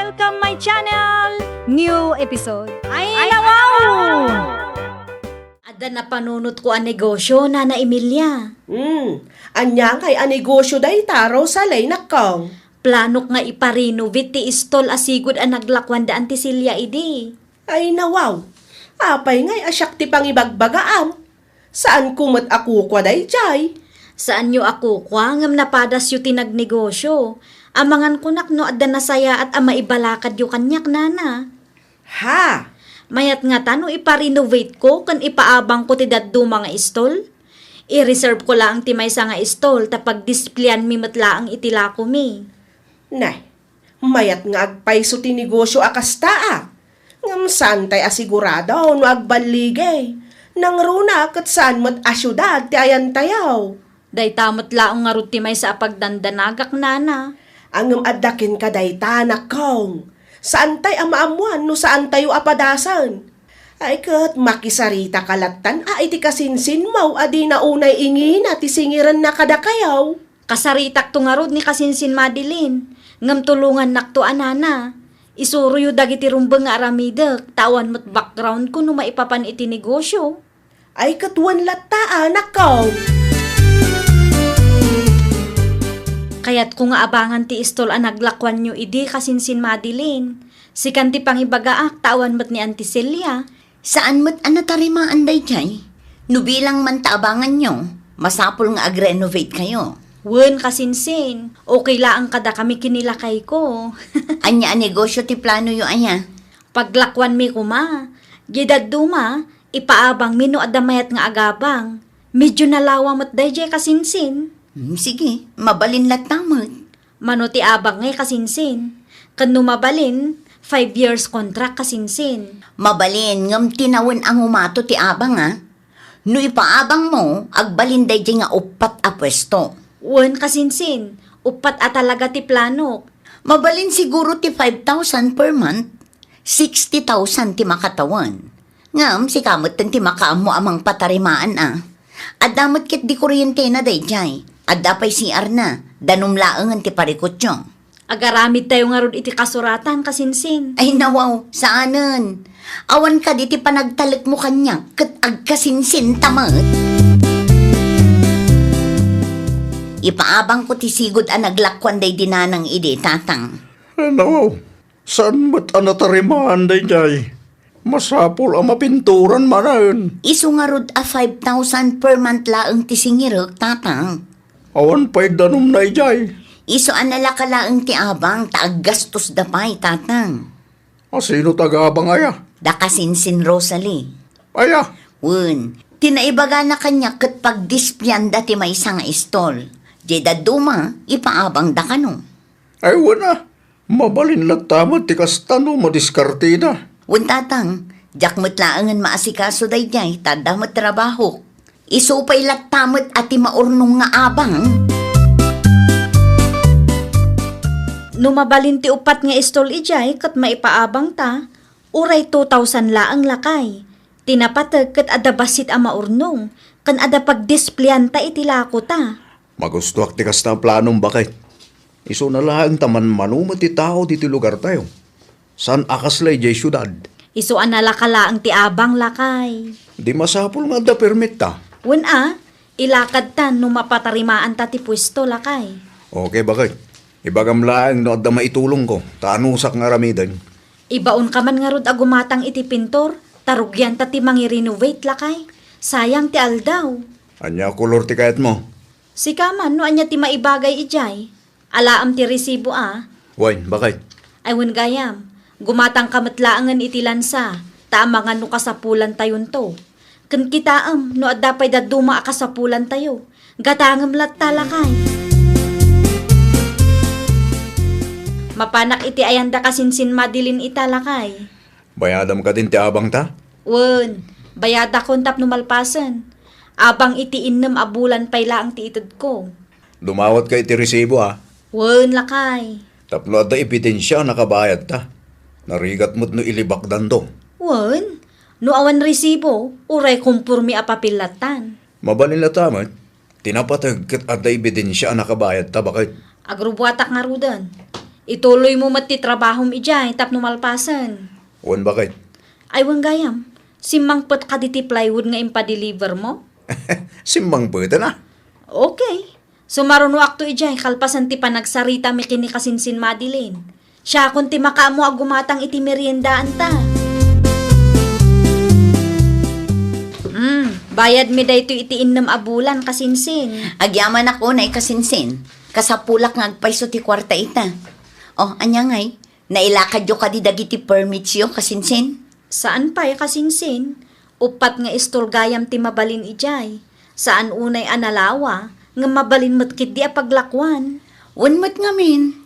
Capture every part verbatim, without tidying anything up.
Welcome my channel! New episode. Ay, Ay, nawaw! Adda napanunotko a negosyo, Nana Emilia. Hmm, ania ngay a negosyo dayta, Rosalie, nakkong? Planok nga ipa-renovate ti istol a sigud a naglakuan da Auntie Celia idi. Ay, nawaw. Apay ngay a siak ti pangibagbagaam? Saanko met a kukua daydiay. Saanyo a kukua, ngem napadasyo ti nagnegosyo. Amangan kunak no adda nasayaat a maibalakadyo kaniak, Nana. Ha? Mayat ngata no ipa-renovate ko ken ipaabangko ti dadduma nga istol? I-reserve ko laeng ti maysa nga istol ta pagdispleanmi met laeng iti lakomi. Nay, mayat nga agpayso ti negosyo a kasta a. Ngem saantay a sigurado no agballigay. Nangruna ket saan met a siudad ti ayantayo. Dayta met laeng ngarud ti maysa a pagdandanagak, Nana. Ngem adda kenka dayta, nakkong. Saantay a maammoan no saantayo a padasen. Ay ket makisaritak lattan a iti kasinsinmo a dina unay ingina ti singirenna kadakayo. Kasaritakto ngarud ni kasinsin Madeline, ngem tulongannakto a, Nana. Isuroyo dagiti rumbeng nga aramidek, ta awan met backgroundko no maipapan iti negosyo. Ay, ket wen latta, anakko. Kayatko nga abangan ti istol a naglakuanyo idi, kasinsin Madeline. Sikan ti pangibagaak, ta awan met ni Auntie Celia. Saan met a natarimaan daydiay? No bilang man ta abanganyo, masapul nga agrenovate-kayo. Wen, kasinsin, okay laeng kadakami ken ni lakayko. Ania a negosyo ti planoyo aya? Paglakuanmi koma. Diay dadduma, ipaabangmi no adda mayat nga agabang. Medyo nalawa met daydiay, kasinsin. Hmm, sige, mabalin latta met. Mano ti abang ngay, kasinsin? Ken no mabalin, five years contract, kasinsin. Mabalin, ngem tinawen a ngumato ti abang, a. No ipaabangmo, agbalin daydiay nga uppat a puesto. Wen, kasinsin, uppat a talaga ti planok. Mabalin siguro ti five thousand per month, sixty thousand ti makatawen. Ngem sika metten ti makaammo a mangpatarimaan a. Adda met ketdi kuryentena daydiay. Adda pay C R na, danum laengen ti parikutyo. Agaramidtayo ngarud iti kasuratan, kasinsin. Ay, nawaw, saanen. Awan kadi ti panagtalekmo kaniak ket agkasinsinta met. Ipaabangko ti sigud a naglakuan daydi nanang idi, tatang. Ay, nawaw. Saan met a natarimaan daydiay? Masapul a mapinturan manen. Isu ngarud a five thousand per month laeng ti singirek, tatang. Awan pay danumna idiay. Isu a nalaka laeng ti abang ta aggastos da pay, tatang. A sino ti agabang aya? Da kasinsin Rosalie. Aya? Wen, ti naibagana kaniak ket pagdispleanda ti maysa nga istol. Diay dadduma, ipaabangda kano. Ay, wen a. Mabalin latta met ti kasta no madiskarteda. Wen, tatang, diak met laengen maasikaso daydiay, ta adda met trabahok. Isu pay latta met a ti maurnong nga abang. No mabalin ti uppat nga istol idiay ket maipaabangta, uray two thousand laeng, lakay. Ti napateg ket adda bassit a maurnong, ken adda pagdispleanta iti lakota. Magustoak ti kasta a planom, baket. Isuna laeng ta manmano met ti tao ditoy lugartayo. Saan a kasla idiay siudad. Isu a nalaka laeng ti abang, lakay. Di masapul nga adda permitta. Wen a, ilakadta no mapatarimaanta ti puesto, lakay. Okay, baket. Ibagam laeng no adda maitulongko, ta anusak nga aramiden. Ibaonka man ngarud a gumatang iti pintor, ta rugianta ti mangi-renovate, lakay. Sayang ti aldaw. Ania a kolor ti kayatmo? Sika man, no ania ti maibagay idiay. Alaem ti resibo a. Wen, baket. Ay, wen gayam, gumatangka met laengen iti lansa, ta amangan no kasapulantayonto. Ken kitaem no adda pay dadduma a kasapulantayo. Gatangem latta, lakay. Mapanak iti ayanda kasinsin Madeline ita, lakay. Bayadam kadin ti abangta? Wen, bayadakon tapno malpasen. Abang iti innem a bulan pay laeng ti itedko. Dumawatka iti resibo a. Wen, lakay. Tapno adda ebidensia a nakabayadta. Narigat met no ilibakdanto. Wen, no awan resibo, uray komporme a papel lattan. Mabalin latta met, ti napateg ket adda ebidensia a nakabayadta, baket. Agrubuatak ngaruden. Ituloymo met ti trabahom idiay tapno malpasen. Wen, baket. Ay, wen gayam. Simmangpet kadi ti plywood nga impadelivermo? Simmangpeten a. Okay. Sumarunoakto idiay kalpasan ti panagsaritami ken ni Kasinsin Madeline. Siakon ti makaammo a gumatang iti meriendaanta. Hmm, bayadmi daytoy iti innem a bulan, Kasinsin. Agyamanak unay, Kasinsin. Kasapulak nga agpayso ti kuarta ita. Oh, ania ngay? Nailakadyo kadi dagiti permitsyo, Kasinsin? Saan pay, Kasinsin. Uppat nga istol gayam ti mabalin idiay. Saan unay a nalawa, ngem mabalin met ketdi a paglakuan. Wen met ngamin,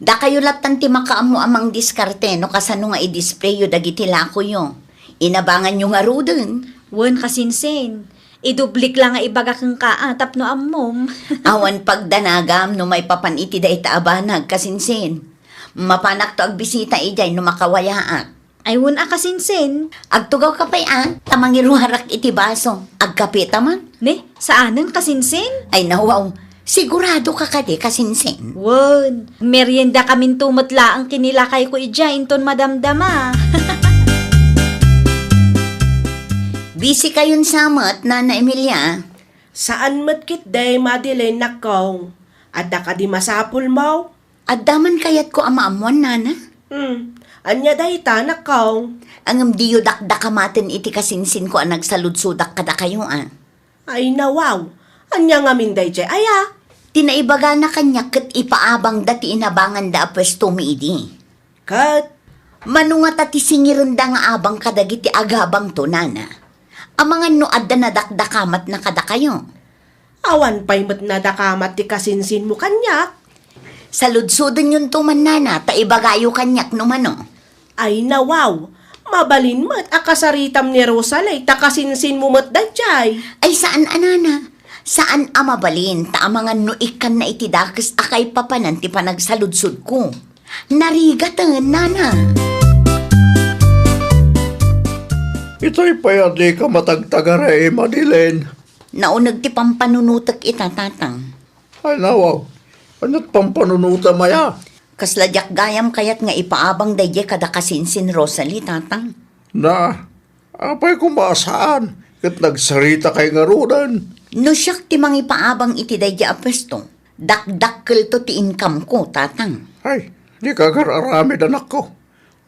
dakayo lattan ti makaammo a mangdiskarte no kasano nga i-displayyo dagiti lakoyo. Inabanganyo ngaruden. Wen, Kasinsin. Idublik la nga ibaga kenka a tapno ammom. Awan pagdanagam no maipapan iti dayta a banag, Kasinsin. Mapanakto agbisita idiay no makawayaak. Ay, wen a, Kasinsin. Agtugawka pay a, ta mangiruarak iti baso. Agkapeta man? Ne, saanen, Kasinsin? Ay, nawaw. Siguradoka kadi, Kasinsin? Wen, meriendakaminto met laeng ken ni lakayko idiay inton madamdama. Busy kayon sa met, Nana Emilia? Saan met ketdi, Madeline, nakkong. Adda kadi masapulmo? Adda man kayatko a maammuan, Nana. Hmm. Ania dayta, nakkong? Ngem diyo dakdakamaten iti kasinsinko a nagsaludsodak kadakayo, a. Ay, nawaw. Ania ngamin daydiay, aya? Ti naibagana kaniak ket ipaabangda ti inabanganda a puestomi idi. Ket? Mano ngata ti singirenda nga abang kadagiti agabangto, Nana? Amangan no adda nadakdakamatna kadakayo. Awan pay met nadakamat ti kasinsinmo kaniak. Saludsodenyonto man, Nana, ta ibagayo kaniak no mano. Ay, nawaw. Mabalin met a kasaritam ni Rosalie ta kasinsinmo met daydiay. Ay, saan a, Nana. Saan a mabalin ta amangan no ikkanna iti dakes a kaipapanan ti panagsaludsodko. Narigaten, Nana. Itay pay a dika matagtagare, Madeline. Nauneg ti pampanunotek ita, Tatang. Ay, nawaw. Ania't pampanunotam aya? Kasla diak gayam kayat nga ipaabang daydiay kada kasinsin Rosalie, Tatang. Na, apay koma a saan, ket nagsaritakay ngaruden. No siak ti mangipaabang iti daydiay a puesto, dakdakkelto ti income-ko, Tatang. Ay, dika agar-aramid, anakko.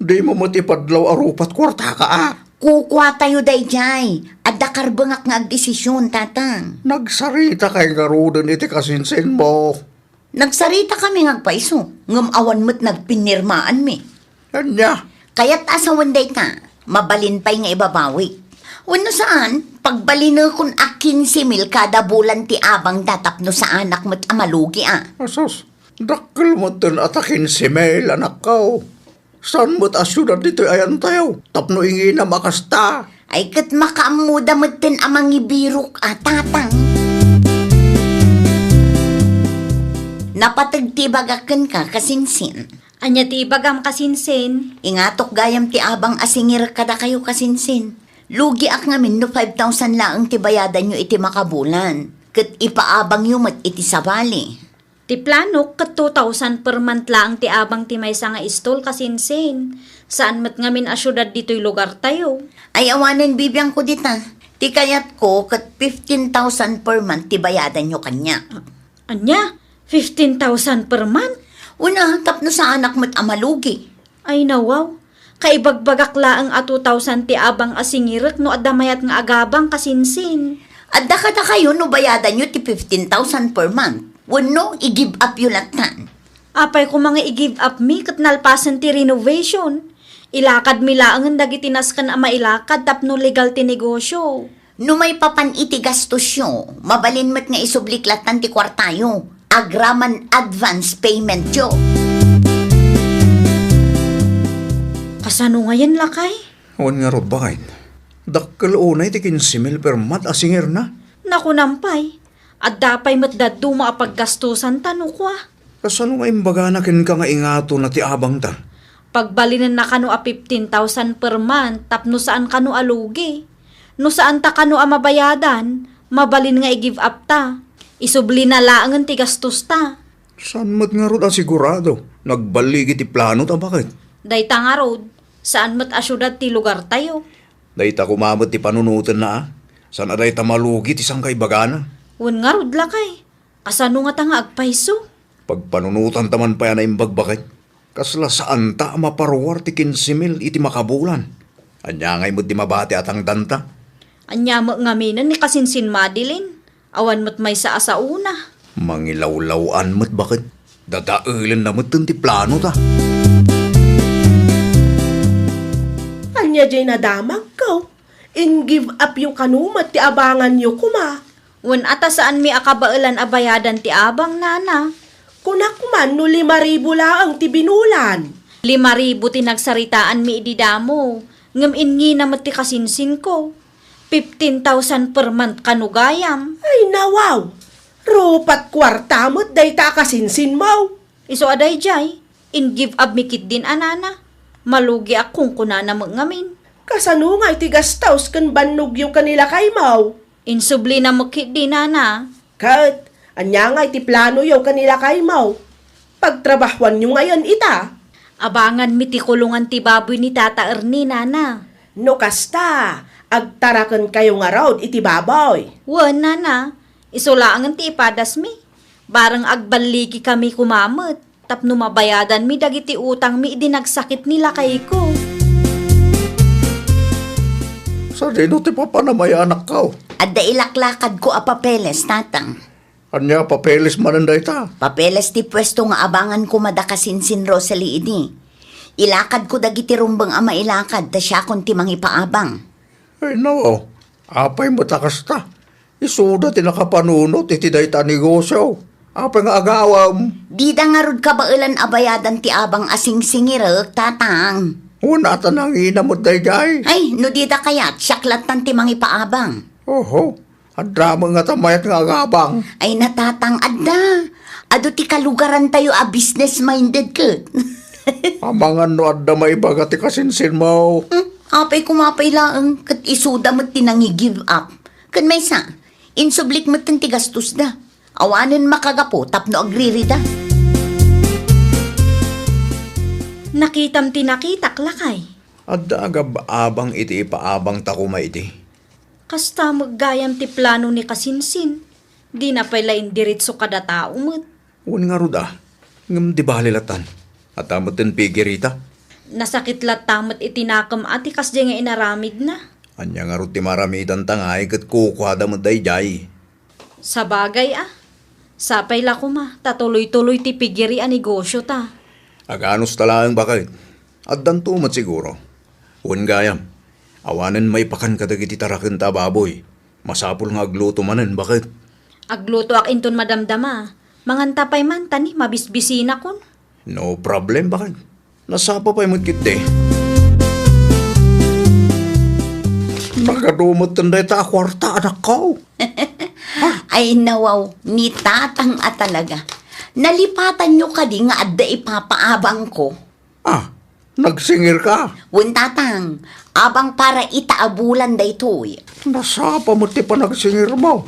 Dimo met ipadlaw a rupat kuartaka, a. Kukuatayo daydiay. Adda karbengak nga agdesision, Tatang. Nagsaritakay ngaruden iti kasinsinmo. Nagsaritakami nga agpayso, ngem awan met nagpinirmaanmi. Ania? Kayat a sawen dayta, mabalin pay nga ibabawi. Wenno saan, pagbalinekon a kinse mil kada bulan ti abangda tapno saanak met a malugi, a. Asus, dakkel metten a ta kinse mil, anakko. Saan met a siudad ditoy ayantayo tapno inginam a kasta? Ay, ket makaammoda metten a mangibirok a, Tatang. Napateg ti ibagak kenka, kasinsin. Ania ti ibagam, kasinsin? Ingatok gayam ti abang a singirek kadakayo, kasinsin. Lugiak ngamin no five thousand laeng ti bayadanyo iti makabulan, ket ipaabangyo met iti sabali. Ti planok ket two thousand per month laeng ti abang ti maysa nga istol, kasinsin. Saan met ngamin a siudad ditoy lugartayo. Ay, awanen, bibiangko dita. Ti kayatko ket fifteen thousand per month ti bayadanyo kaniak. Ania? Fifteen thousand per month? Una, tapno saanak met a malugi. Ay, nawaw. Kaibagbagak laeng a two thousand ti abang a singirek no adda mayat nga agabang, kasinsin. Adda kadakayo no bayadanyo ti fifteen thousand per month. Wenno, i-give up yo lattan. Apay koma nga i-give up mi ket nalpasen ti renovation? Ilakadmi laengen dagiti nasken a mailakad tapno legal ti negosyo. No maipapan iti gastosyo, mabalin met nga isublik lattan ti kuartayo. Agraman advance paymentyo. Kasano ngayen, lakay? Awan ngarud, baket. Dakkel unay ti kinse mil per month a singirna. Nakunam pay, adda pay met dadduma a paggastusan ta no kua. Kasano nga imbagana kenka nga ingatona ti abangta? Pagbalinenna kano a fifteen thousand per month tapno saan kano a lugi. No saanta kano a mabayadan, mabalin nga i-give up ta. Isublina laengen ti gastosta. Saan met ngarud a sigurado? Nagballigi ti planota, baket. Dayta ngarud, saan met a siudad ti lugartayo. Dayta koma met ti panunotenna, a. Saan a dayta malugi ti sangkaibagana. Wen ngarud, lakay. Kasano ngata nga agpayso? Pagpanunotanta man pay a naimbag, baket. Kasla saanta a maparuar ti kinse mil iti makabulan. Ania ngay met ti mabati a tangdanta? Ania met ngaminen ni kasinsin Madeline? Awan met maysa a saona. Mangilawlaw-an met, baket. Dadaelenna metten ti planota. Ania diay nadamagko? In-give up yo kano met ti abanganyo koma? Wen a ta saanmi a kabaelan a bayadan ti abang, nana. Kunak man no lima ribu laeng ti binulan. Lima ribu ti nagsaritaanmi idi damo, ngem ingina met ti kasinsinko. Fifteen thousand per month kano gayam. Ay, nawaw! Rupat kuarta met dayta a kasinsinmo. Isu a daydiay, in-give up mi ketdin a, nana. Malugiak kunkunana met ngamin. Kasano ngay ti gastos ken bannogyo ken ni lakaymo? Insublina met ketdi, nana. Ket ania ngay ti planoyo ken ni lakaymo? Pagtrabahoanyo ngayen ita? Abanganmi ti kulongan ti baboy ni Tata Ernie, nana. No kasta, agtarakenkayo ngarud iti baboy. Wen, nana, isu laengen ti ipadasmi. Bareng agballigikami koma met tapno mabayadanmi dagiti utangmi idi nagsakit ni lakayko. Sadino ti papanam, anakko? Adda ilaklakadko a papeles, tatang. Ania a papeles manen dayta? Papeles ti puesto nga abangan koma da kasinsin Rosalie idi. Ilakadko dagiti rumbeng a mailakad ta siakon ti mangipaabang. Ay, no. Apay met a kasta? Isuda ti nakapanunot iti dayta a negosio. Apay nga agawem? Dida ngarud kabaelan a bayadan ti abang a singsingirek, tatang. Wen a ta nangina met daydiay. Ay, no dida kayat, siak lattan ti mangipaabang. Oho. Adda met ngata mayat nga agabang? Ay, natatang, adda. Adu ti kalugarantayo a business-minded ket. Amangan no adda maibaga ti kasinsinmo. Hmm, apay koma pay laeng, ket isuda met ti nangi-give up. Ken maysa, insublik metten ti gastosda. Awanen makagapu tapno agririda. Nakitam ti nakitak, lakay. Adda agab-abang iti ipaabangta koma idi. Kasta met gayam ti plano ni kasinsin. Dina pay la indiretso kada tao met. Wen ngarud a, ngem di bale lattan. Adda metten pigirita. Nasakit latta met iti nakem a ti kasdiay nga inaramidna. Ania ngarud ti maaramidanta ngay ket kukuada met daydiay? Sabagay a, sapay la koma ta tuloy-tuloy ti pigiri a negosiota. Aganusta laeng, baket. Addanto met siguro. Wen gayam, awanen maipakan kadagiti tarakenta a baboy. Masapul nga agluto manen, baket. Aglutoak inton madamdama. Manganta pay man ta ni mabisbisinakon. No problem, baket. Nasapa pay met ketdi. Nagadu metten dayta a kuarta, anakko. Ay, nawaw, ni tatang a talaga. Nalipatanyo kadi nga adda ipapaabangko? Ah, nagsingirka? Wen, tatang, abang para ita a bulan daytoy. Nasapa met ti panagsingirmo.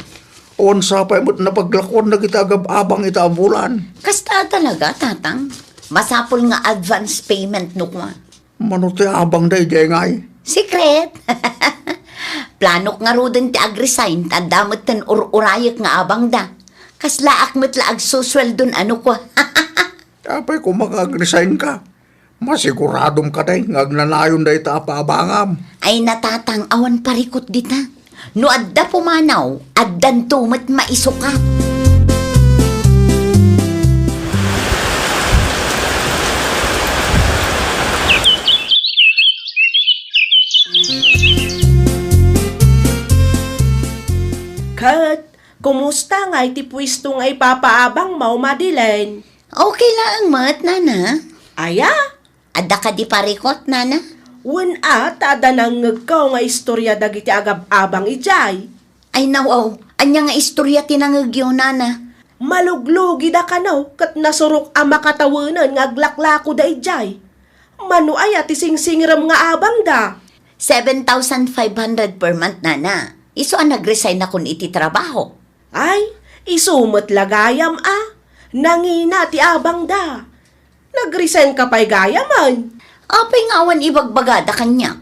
Awan sapay met napaglakuan dagiti agab-abang ita a bulan. Kasta talaga, tatang. Masapul nga advance payment no kua. Mano ti abang daydiay ngay? Secret. Planok ngaruden ti ag-resign, ta adda metten ur-urayek nga abangda. Kaslaak met la agsusueldon a no kua. Apay koma nga ag-resign ka? Masiguradom kadi nga agnanayon dayta a paabangam. Ay, natatang, awan parikut dita. No adda pumanaw, addanto met maisukat. Ket, kumusta ngay ti puesto nga ipapaabangmo, Madeline? Okay laeng met, nana. Aya? Adda kadi parikut, nana? Wen a, ta adda nangngegko nga istorya dagiti agab-abang idiay. Ay, nawaw, ania nga istorya ti nangngegyo, nana? Maluglugida kano ket nasurok a makatawenen nga aglaklakoda idiay. Mano aya ti singsingirem nga abangda? Seven thousand five hundred per month, nana. Isu a nag-resignakon iti trabaho. Ay, isu met la gayam a. Nangina ti abangda. Nag-resign ka pay gayamen. Apay nga awan ibagbagada kaniak?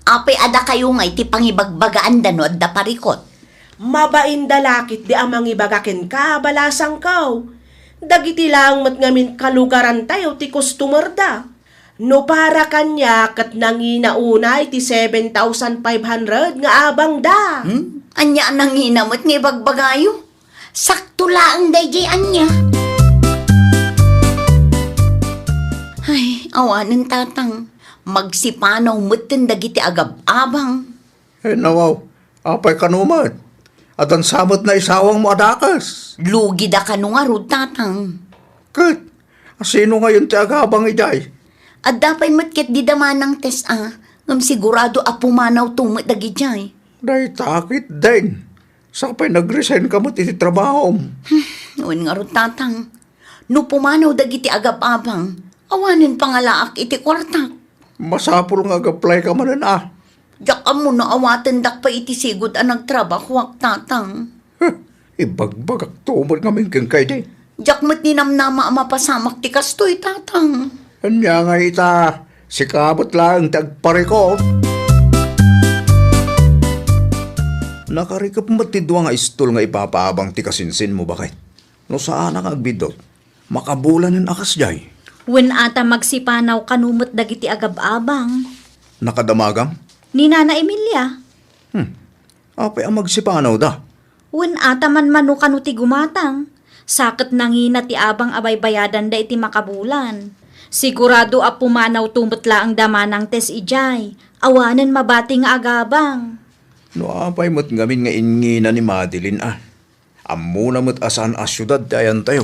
Apay a dakayo ngay ti pangibagbagaanda no adda parikut? Mabainda la ketdi a mangibaga kenka, balasangko. Dagiti laeng met ngamin kalugarantayo ti customerda. No para kaniak ket nangina unay ti seven thousand five hundred nga abangda. Hmm? Ania a nangina met nga ibagbagayo? Sakto laeng daydiay ania. Ay, awanen, Tatang. Magsipanaw metten dagiti agab-abang. Eh, nawaw, apay kano met? Addan sa met naisawangmo a dakes. Lugida kano ngarud, Tatang. Ket, asino ngayon ti agabang idiay? Adda pay met ketdi da Manang Tess a, ngem sigurado a pumanawto met dagidiay. Dayta ketdin. Sapay nag-resign ka met iti trabahom. Hmm, wen ngarud, Tatang. No pumanaw dagiti agab-abang, awanen pangalaak iti kuartak. Masapul nga ag-apply ka manen a. Diak ammo no awatendak pay iti sigud a nagtrabahoak, Tatang. Huh, ibagbagakto met ngamin kenka idi. Diak met ninamnama a mapasamak ti kastoy, Tatang. Ania ngay ita, sika met laeng ti agparikut. Nakarikep met ti dua nga istul nga ipapaabang ti kasinsinmo, baket. No saanak nga agbiddut, makabulanen a kasdiay. Wen a ta magsipanaw kano met dagiti agab-abang. Nakadamagam? Ni Nana Emilia. Hmm. Apay a magsipanawda? Wen a ta manmano kano ti gumatang. Sa ket nangina ti abang a baybayadanda iti makabulan. Sigurado a pumanawto met laeng da Manang Tess idiay. Awanen mabati nga agabang. No apay met ngamin nga ingina ni Madeline a. Ammona met a saan a siudad ti ayantayo.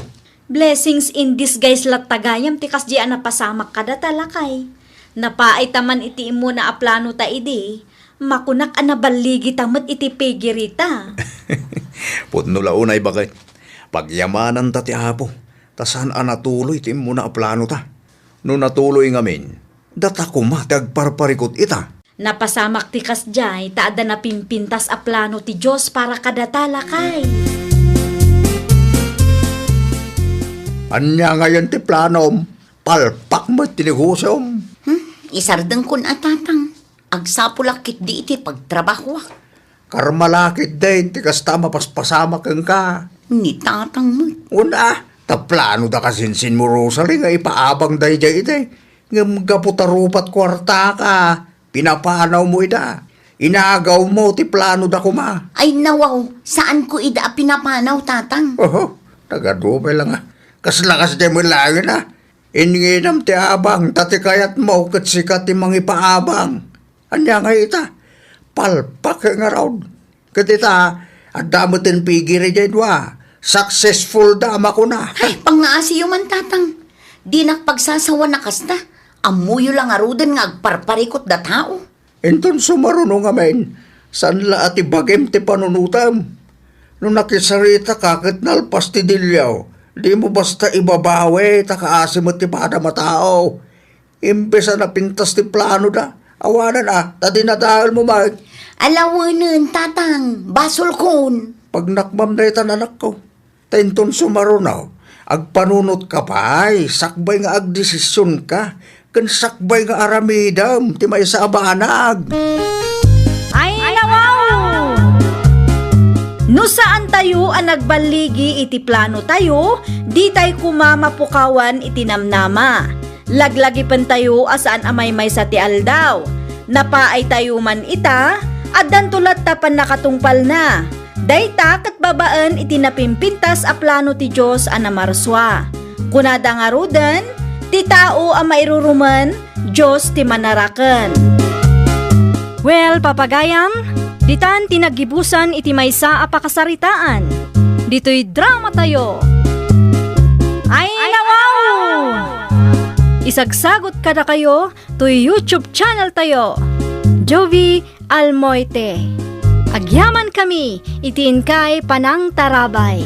Blessings in disguise latta gayam ti kasdiay a napasamak kadata, lakay. Napaayta man iti immuna a planota idi, makunak a naballigita met iti pigirita. Pudno la unay, baket. Pagyamananta ti Apo, ta saan a natuloy ti immuna a planota. No natuloy ngamin, data koma ti agparparikut ita. Napasamak ti kasdiay ta adda napimpintas a plano ti Dios para kadata, lakay. Ania ngayen ti planom? Palpak met ti negosiom. Hmm, isardengkon a, Tatang. Agsapulak ketdi iti pagtrabahoak. Karma la ketdin ti kasta a mapaspasamak kenka. Ni Tatang met. Wen a, ta planoda kasinsinmo, Rosalie, nga ipaabang daydiay idi. Ngem gapu ta rupat kuartaka, pinapanawmo ida. Inagawmo ti planoda koma. Ay, nawaw, saanko ida a pinapanaw, Tatang. Oho, nagadu pay la nga. Kasla kasdiay met laengen a. Inginam ti abang, ta ti kayatmo ket sika ti mangipaabang. Ania ngay ita? Palpak ngarud. Ket ita, adda metten pigiri diay dua. Successful da a makuna. Ay, pangngaasiyo man, Tatang. Dinak pagsasawan a kasta. Ammoyo la ngaruden nga agparparikut da tao. Inton sumaruno ngamin, saan la a ti bagim ti panunotem. No nakisarita ka ket nalpas ti dilio, dimo basta ibabawi ta kaasi met ti padam a tao. Imbes a napintas ti planoda, awanan a, ta dinadaelmo met. Alawenen, Tatang, basolkon. Pagnakmam daytan, anakko. Ta inton sumaruno, agpanunotka pay, sakbay nga agdesisionka, ken sakbay nga aramidem ti maysa a banag. Ay, nawaw! No saantayo a nagballigi iti planotayo, ditay koma mapukawan iti namnama. Laglagipentayo a saan a maymaysa ti aldaw. Napaaytayo man ita, addanto latta pannakatungpalna. Dayta ket babaen iti napimpintas a plano ti Dios a namarsua. Kunada ngaruden, ti tao a mairurumen, Dios ti manaraken. Well, papagayam, ditan ti naggibusan iti maysa a pakasaritaan. Ditoy dramatayo. Ay, nawaw! Isagsagot kadakayo toy YouTube channel tayo, Jovie Almoite. Agyaman kami iti inkay panangtarabay.